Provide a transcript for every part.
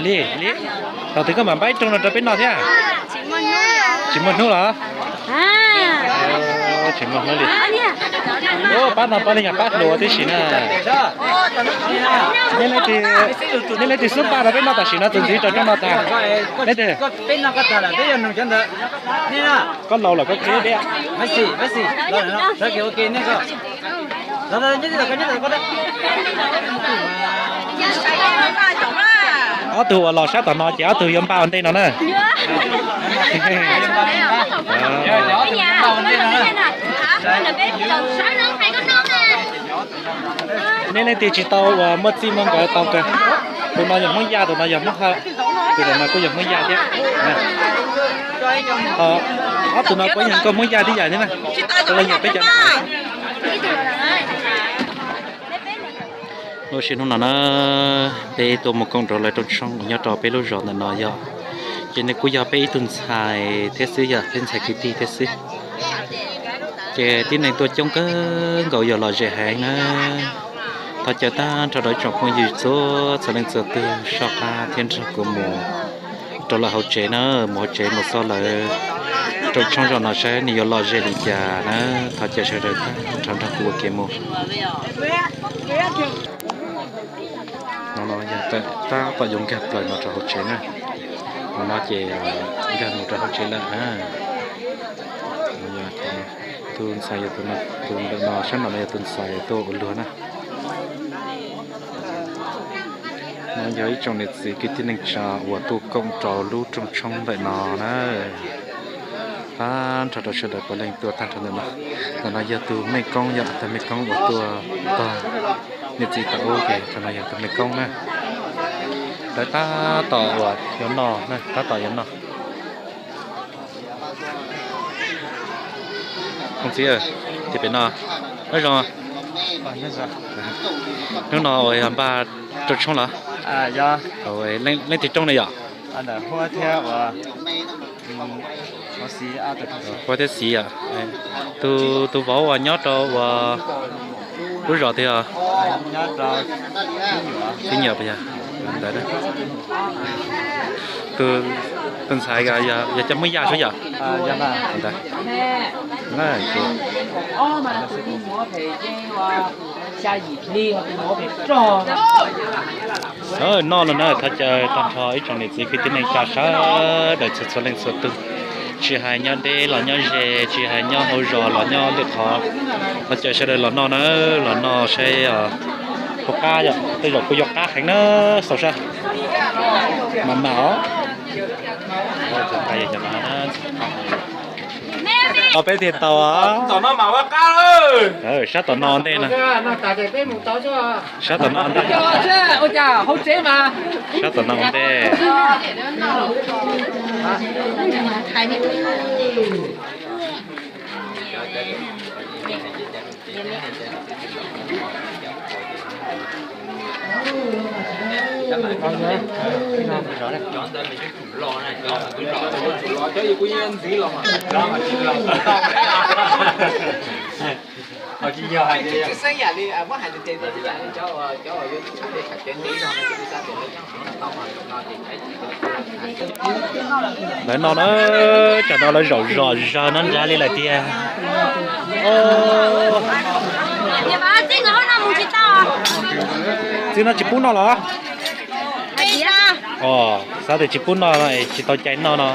Li, li, thaum twg koj mam npaj ib rooj no rau peb noj thiab? Tsis muaj hnub los? Tsis muaj hnub li. Pab no pab li nyuag pab hluas tib si na. Nej leej twg xub npaj rau peb noj tam sim no, txuas ntxiv rau rooj no tag. Leej twg? Koj laus lawm koj qhia peb. Ob tug uas los sab tom no ces ob tug yuav npaj ua ntej no na. Nej leej twg tsis tau uas muaj txij muaj nkawm tau kawg. Tus no yog Hmoob Yaj, tus no yog Hmoob Hawj, tus no kuj yog Hmoob Yaj thiab. Ob tug no kuj yog nkauj Hmoob Yaj tib yam thiab na. Tus no yog peb cov ntxhais. Lub sij hnub no na, peb tuaj mus koom rau lawv rooj tshoob uas nyob rau peb lub zos ntawm no yog, ces nws kuj yog peb ib tug ntxhais thiab xwb, yog peb ntxhais kwv tij thiab xwb. Ces tib neeg tuaj coob kawg nkaus, yog lom zem heev na. Thov caw tag nrho rau ib tsoom phooj ywg txhua txhua leej txhua tus soj qab thiab nrog kuv mus rau lawv hauv tsev na, mus hauv tsev mus xauj lawv rooj tshoob zos no saib nws yuav lom zem li cas na. Thov caw sawv daws tag nrho nrog kuv ua ke mus. No no yog tab tom yuav nkag plaws no rau hauv tsev na. No no ces nkag mus rau hauv tsev lawm na. Tus ntxhais yog tus ntawm no, sab no no yog tus ntxhais tuaj ua luag na. No yog ib tsoom niam txiv kwv tij neej tsa uas tuaj koom rau lub rooj tshoob ntawm no na. Tag nrho rau sawv daws puav leej tuaj tag nrho ntawm no. Ntawm no yog tus mej koob, yog tus mej koob uas tuaj tog niam txiv tau ub, ces tus no yog tus mej koob na. Lawv tab tom uas yuav noj na, tab tom yuav noj. Koob txiv, ces pem no nyob zoo. Hnub no uas yog npaj rooj tshoob los? Leej twg rooj na yom? Huab thiab Xis yom. Tus vauv uas nyob rau uas lub zos twg os? Tib nyuam puas yog? Ntawd. Tus ntxhais yog cov Hmoob Yaj sub yom? Ntawd. Noj los na, thov caw tag nrho ib tsoom niam txiv kwv tij neej tsa sawv daws txhua txhua leej txhua tus, tsis hais nyob deb los nyob ze, tsis hais nyob hauv zos los nyob lwm qhov, thov caw sawv daws los noj na, los noj saib puas qab yom. Tej zaum kuj yuav qab heev na, xaus sab mam mam os. Os peb tiag tau. Sab tom no ntej no. Sab tom no ntej. Sab tom no ntej. Lawv no na, tsam no lawv zaum zog zog no nrad li lawm tiag. Txiv no tsis pub noj los? Xav tias tsis pub noj no tsis tau cai noj no.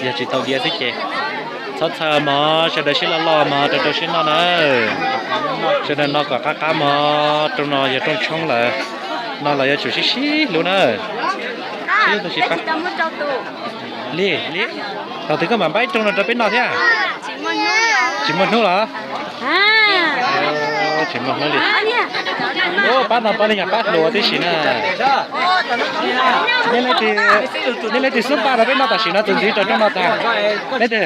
Yog tsis tau diav xwb ces txhob txhawj mog, sawv daws sib loj loj mog rau rau siab noj na. Sawv daws no kom qab qab mog, rooj no yog rooj tshoob lawm, no los yuav tsum sib sib hlub na. Li, li, thaum twg koj mam npaj ib rooj no rau peb noj thiab? Tsis muaj hnub los? Tsis muaj hnub li. Pab no pab li nyuag pab hluas tib si na. Nej leej twg xub npaj rau peb noj tam sim no, txuas ntxiv rau rooj no tag. Leej twg?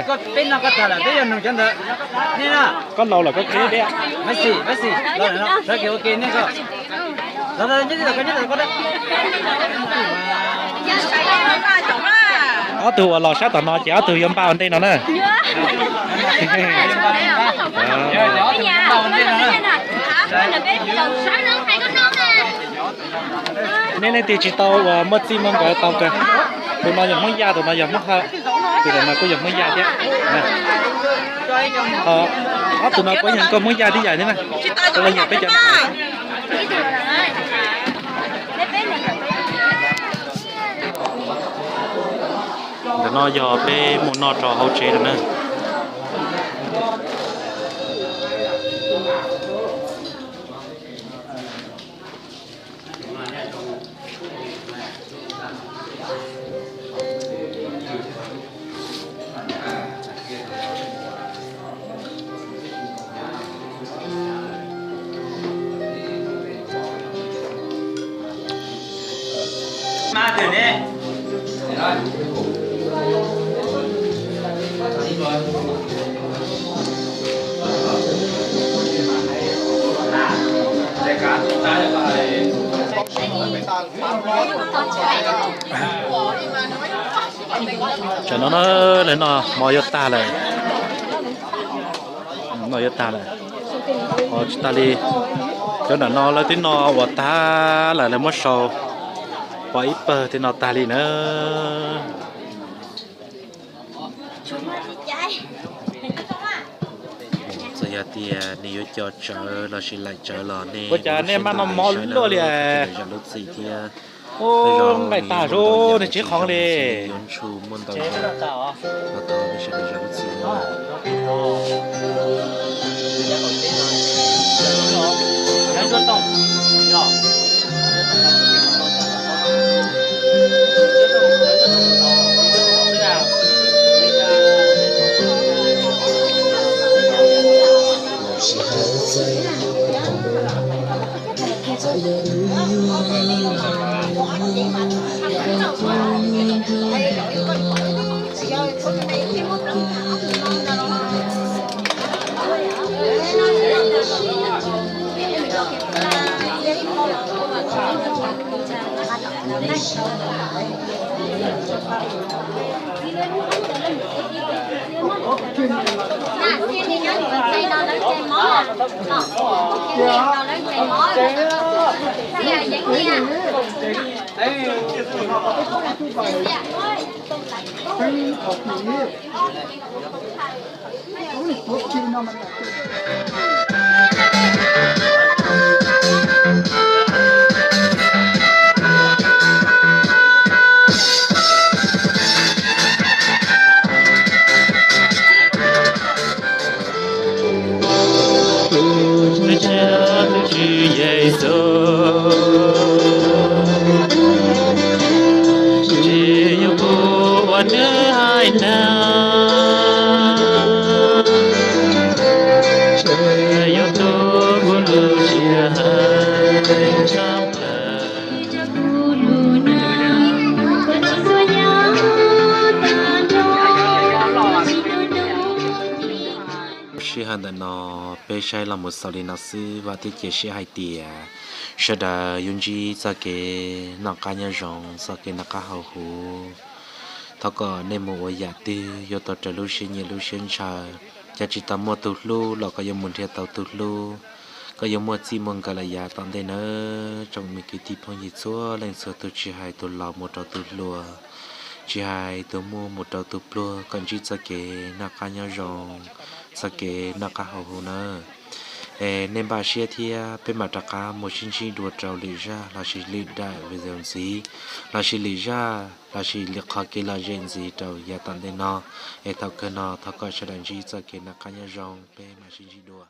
Koj laus lawm koj qhia peb. Ob tug uas los sab tom no ces ob tug yuav npaj ua ntej no na. Nej leej twg tsis tau uas muaj txij muaj nkawm tau kawg. Tus no yog Hmoob Yaj, tus no yog Hmoob Hawj, tus ntawm no kuj yog Hmoob Yaj thiab. Ob tug no puab yog nkauj Hmoob Yaj tib yam thiab na. Tus no yog peb cov ntawm no yog peb mus noj rau hauv tsev lawm na. Tam no na, lawv noj mov yuav tag lawm. Noj yuav tag lawm. Ho tsis tas li, cov nram no lawv twb noj ua tag lawm, lawv muab sau pov ib pawg twb noj tag li na. Txawm yog tias nws yuav co tsawv los sis laim tsawv los nej ua cas nej maj noj mov luaj li, zam lub txim thiab. Nqaij tag zoo, nws tsis khoov li. Yuav ntshua muaj ntau yam, los thov nej sawv daws zam lub txim no. Tus Tswv Yexus, tsis yog kuv ua nws hais nag, tsuas yog tub kuv lub siab hais tshaj plaws. Lub sij hawm ntawm no peb saib los mus xaus li no xwb, vam thiab cia siab hais tias sawv daws yuav ntsib txoj kev noj qab nyob zoo, txoj kev noj qab haus huv. Thov kom nej mus ua yam twg yuav tau raws lub siab nyiam lub siab ntshaw. Cov tsis tau muaj tus hlub los koj yuav mus nrhiav tau tus hlub, koj yuav muaj txij muaj nkawm lawm yav tom ntej nawb tsoom me kwv tij phooj ywg txhua leej txhua tus, tsis hais tus laus mus rau tus hluas, tsis hais tus muaj mus rau tus pluag, kom ntsib txoj kev noj qab nyob zoo, txoj kev noj qab haus huv nawb. Es nej npaj siab thiab peb mam rov qab mus sib ntsib dua rau lwm zaj lossis lwm daim video ntxiv, lossis lwm zaj lossis lwm qhov kev lom zem ntxiv rau yav tom ntej no. Es thaum kawg no thov kom sawv daws ntsib txoj kev noj qab nyob zoo, peb mam sib ntsib dua.